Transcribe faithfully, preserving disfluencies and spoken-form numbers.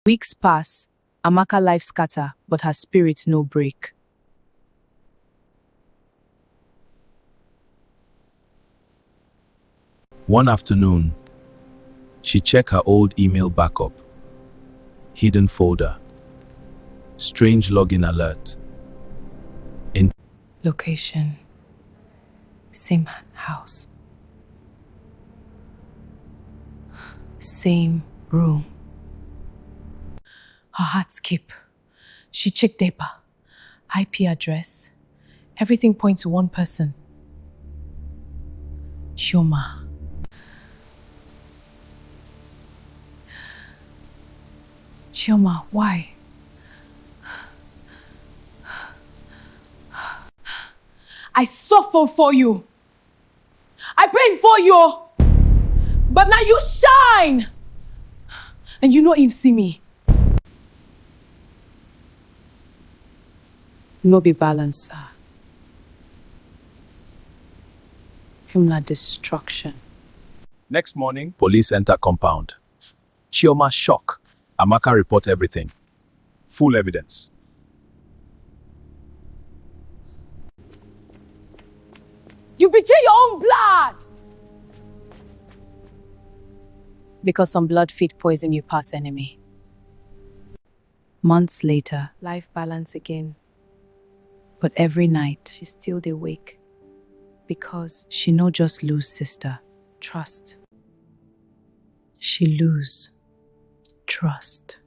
Weeks pass, Amaka life scatter, but her spirit no break. One afternoon, she check her old email backup. Hidden folder. Strange login alert. In location. Same house. Same room. Her heart skip. She check deeper. I P address. Everything points to one person. Chioma. Chioma, why? I suffer for you. I pray for you. But now you shine. And you no even see me. No be balance, sir. Him na destruction. Next morning, police enter compound. Chioma shock. Amaka report everything. Full evidence. You betray your own blood! Because some blood fit poison you pass enemy. Months later, life balance again. But every night, she still dey wake. Because she no just lose sister, trust. She lose trust.